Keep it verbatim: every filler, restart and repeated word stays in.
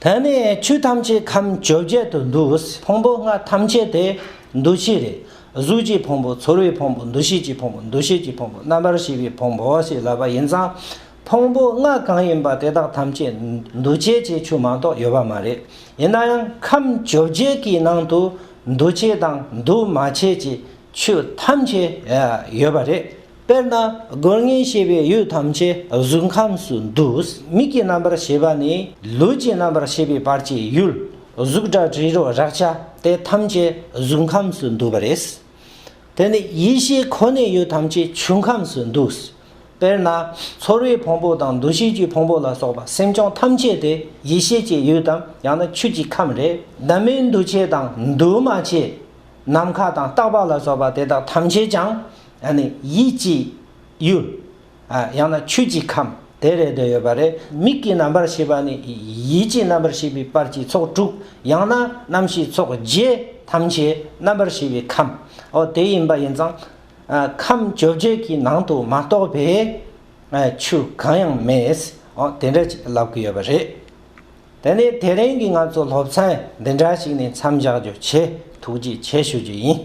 དེ་ནས་ཆོས་ཐམས་ཅད་ཁམས་བཅོ་བརྒྱད་དུ་འདུ། ཕུང་པོ་ལྔ་ཐམས་ཅད་དེ་འདུ་བྱེད་རེད། གཟུགས་ཀྱི་ཕུང་པོ། ཚོར་བའི་ཕུང་པོ། འདུ་ཤེས་ཀྱི་ཕུང་པོ། འདུ་བྱེད་ཀྱི་ཕུང་པོ། རྣམ་པར་ཤེས་པའི་ཕུང་པོ་ཞེས་ལབ་པ་ཡིན་ཙང་། ཕུང་པོ་ལྔ་གང་ཡིན་པ་དེ་དག་ཐམས་ཅད་འདུ་བྱེད་ཅེས་ཆོས་མ་གཏོགས་ཡོད་པ་མ་རེད། ཡིན་ན་ཡང་ཁམས་བཅོ་བརྒྱད་ཀྱི་ནང་དུ་འདུ་བྱེད་དང་འདུ་མ་བྱེད་ཀྱི་ཆོས་ཐམས་ཅད་ཡོད་པ་རེད། དཔེར་ན་སྒོ་ལྔས་བྱས་པའི་ཡུལ་ཐམས་ཅད་གཟུགས་ཁམས་སུ་འདུ། མིག་གི་རྣམ་པར་ཤེས་པ་ནི་ལུས་ཀྱི་རྣམ་པར་ཤེས་པའི་བར་གྱི་ཡུལ། གཟུགས་སྒྲ་དྲི་རོ་རེག་བྱ་དེ་ཐམས་ཅད་གཟུགས་ཁམས་སུ་འདུ་བ་རེད། དེ་ནི་ཡིད་ཤེས་ཁོ་ནའི་ཡུལ་ཐམས་ཅད་ཆོས་ཁམས་སུ་འདུ། དཔེར་ན་ཚོར་བའི་ཕུང་པོ་དང་འདུ་ཤེས་ཀྱི་ཕུང་པོ་ལ་སོགས་པ་སེམས་བྱུང་ཐམས་ཅད་དེ་ཡིད་ཤེས་ཀྱི་ཡུལ་དམ་ཡང་ན་ཆོས་ཀྱི་ཁམས་རེད། འདུ་མི་འདུ་བྱེད་དང་འདུ་མ་བྱེད། ནམ་མཁའ་དང་རྟག་པ་ལ་སོགས་པ་དེ་དག་ཐམས་ཅད་ཀྱང་ཡིད་ཀྱི་ཡུལ། ཡང་ན་ཆོས་ཀྱི་ཁམས་དེ་རེད་དེ་ཡོད་པ་རེད། མིག་གི་རྣམ་པར་ཤེས་པ་ནི་ཡིད་ཀྱི་རྣམ་པར་ཤེས་པའི་བར་གྱི་ཚོགས་དྲུག་ཡང་ན་རྣམ་ཤེས་ཚོགས་བརྒྱད་ཐམས་ཅད་རྣམ་པར་ཤེས་པའི་ཁམས། འོ་དེ་ཡིན་པ་ཡིན་ཙང་། ཁམས་བཅོ་བརྒྱད་ཀྱི་ནང་དུ་མ་གཏོགས་པའི་ཆོས་གང་ཡང་མེད། འོ་དེ་འདྲ་ཅིག་ལབ་ཀྱི་ཡོད་པ་རེད། དེ་ནས་དེ་རིང་གི་ང་ཚོ་སློབ་ཚན་འདི་འདྲ་ཞིག་ནས་མཚམས་འཇོག་རྒྱུ་བྱས། ཐུགས་རྗེ་ཆེ་ཞུ་རྒྱུ་ཡིན།